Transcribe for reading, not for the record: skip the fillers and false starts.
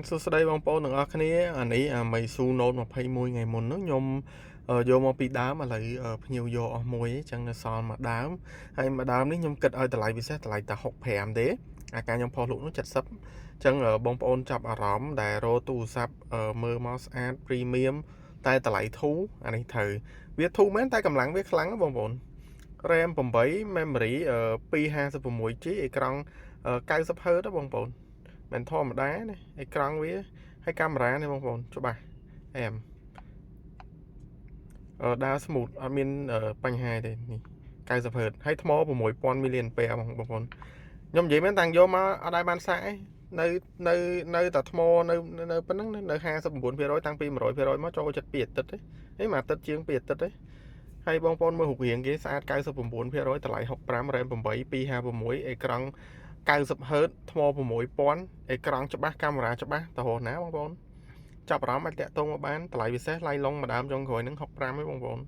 សួស្តីបងប្អូនទាំងអស់គ្នាអានេះអា Meizu Note 21ថ្ងៃមុនហ្នឹងខ្ញុំយកមកពីដើមឥឡូវភ្ញៀវយកអស់មួយអញ្ចឹងនៅសល់មួយដើមហើយមួយដើមនេះខ្ញុំគិតឲ្យតម្លៃពិសេសតម្លៃតែ65ទេអាការខ្ញុំផុសលក់នោះ70អញ្ចឹងបងប្អូនចាប់អារម្មណ៍ដែលរកទូរស័ព្ទមើលមកស្អាត premium តែតម្លៃធូរអានេះត្រូវវាធូរមែនតែកម្លាំងវាខ្លាំងណាបងប្អូន RAM 8 memory 256 GB អេក្រង់ 90 Hz ណាបងប្អូនមិនធម្មតាណាអេក្រង់វាហើយកាមេរ៉ានេះបងប្អូនច្បាស់អែមដើរ smooth អត់មានបញ្ហាទេនេះ90 Hz ហើយថ្ម6000 mAh បងប្អូនខ្ញុំនិយាយមែនតាំងយកមកអត់ដែលបានសាកឯងនៅនៅនៅតែថ្មនៅនៅប៉ុណ្ណឹងនៅ59%តាំងពី100%មកចូលចិត្ត2អាទិត្យទេហេមួយអាទិត្យជាង2អាទិត្យទេហើយបងប្អូនមើលរូបរាងគេស្អាត99%តម្លៃ65 RAM 8 256អេក្រង់90 Hz ថ្ម6000អេក្រង់ច្បាស់កាមេរ៉ាច្បាស់ទៅរកណាបងប្អូនចាប់អារម្មណ៍អាចតាក់ទងមកបានតម្លៃពិសេសឡៃឡុងមួយដើមចុងក្រោយនឹង65ឯងបងប្អូន។